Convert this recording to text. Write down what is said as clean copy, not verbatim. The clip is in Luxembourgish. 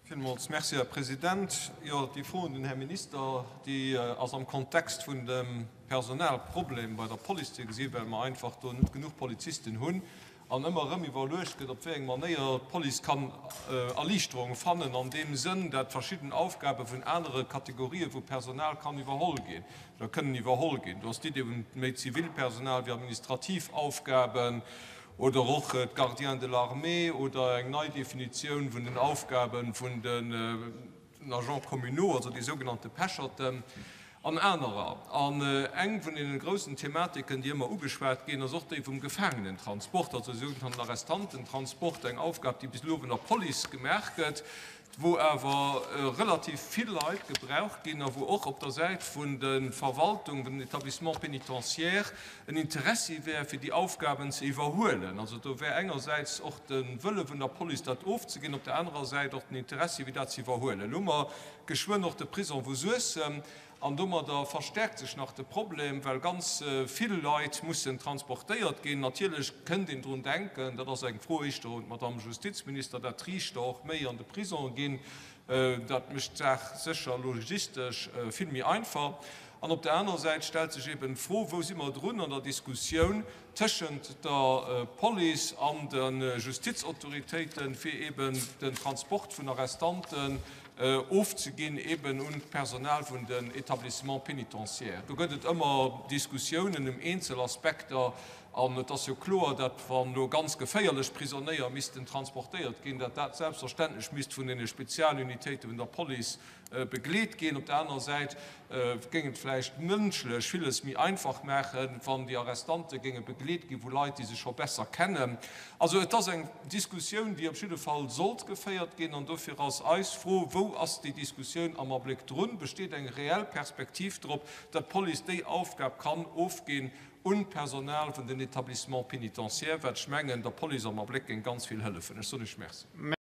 Villmools Merci, Här President. Jo, déi Fro un den Här Minister, déi ass am Kontext vun dem Personalproblem bei der Police ze gesinn, well mer einfach do net genuch Polizisten hunn an ëmmer erëm iwwerluecht gëtt, op wéi eng Manéier d'Police kann Erliichterung fannen an deem Sënn, dat verschidden Aufgabe vun anere Kategorië vu Personal kann iwwerholl ginn oder kënnen iwwerholl ginn. Do ass d'Idee vun méi Zivilpersonal wéi administrativ Aufgaben oder och d'Gardiens de l'armée oder eng nei Definitioun vun den Aufgabe vun den Agents communaux, also déi sougenannte Pecherten, an anerer. An eng vun deene groussen Thematiken, déi ëmmer ugeschwat ginn, ass och déi vum Gefaangenentransport, also de sougenannten Arrestantentransport, eng Aufgab, déi bis elo vun der Police gemaach gëtt, wou awer relativ vill Leit gebraucht ginn a wou och op der Säit vun de Verwaltung, vun den Établissements pénitentiaires en Interessi wär, fir déi Aufgaben ze iwwerhuelen. Also do wär engersäits och de Wëlle vun der Police, dat ofzeginn, op der anerer Säit och den Interessi, fir dat ze iwwerhuelen. Elo hu mer geschwënn och de Prison vu Suessem. An domadder verstärkt sech nach de Problem, well ganz vill Leit mussen transportéiert ginn. Natierlech kënnt een drun denken, dat ass eng Fro éischter un d'Madame Justizminister, dat d'Riichter och méi an de Prisonge ginn. Dat mécht d'Saach sécher logistesch vill méi einfach. An op der anerer Säit stellt sech eben d'Fro, Wou si mer drun an der Diskussioun tëschent der Police an de Justizautoritéiten, fir eben den Transport vun Arrestanten ofzeginn eben un d'Personal vun den Établissements pénitentiaires. Do gëtt et ëmmer Diskussiounen ëm eenzel Aspekter an et ass jo kloer, datt wann elo ganz geféierlech Prisonéier missten transportéiert ginn, datt dat selbstverständlech misst vun deene Spezialunitéite vun der Police begleet ginn. Op der anerer Säit géing et vläicht mënschlech villes méi einfach maachen, wann déi Arrestante géinge begleet gi vu Leit, déi se scho besser kennen. Also et ass eng Diskussioun, déi op jidde Fall sollt geféiert ginn. An dofir ass eis Fro, Wou ass déi Diskussioun am Abléck drun? Besteet eng reell Perspektiv drop, datt d'Police déi Aufgab kann ofginn un d'Personal vun den Établissements pénitentiaires, wat ech mengen, der Police am Abléck géing ganz vill hëllefen? Ech soen Iech Merci.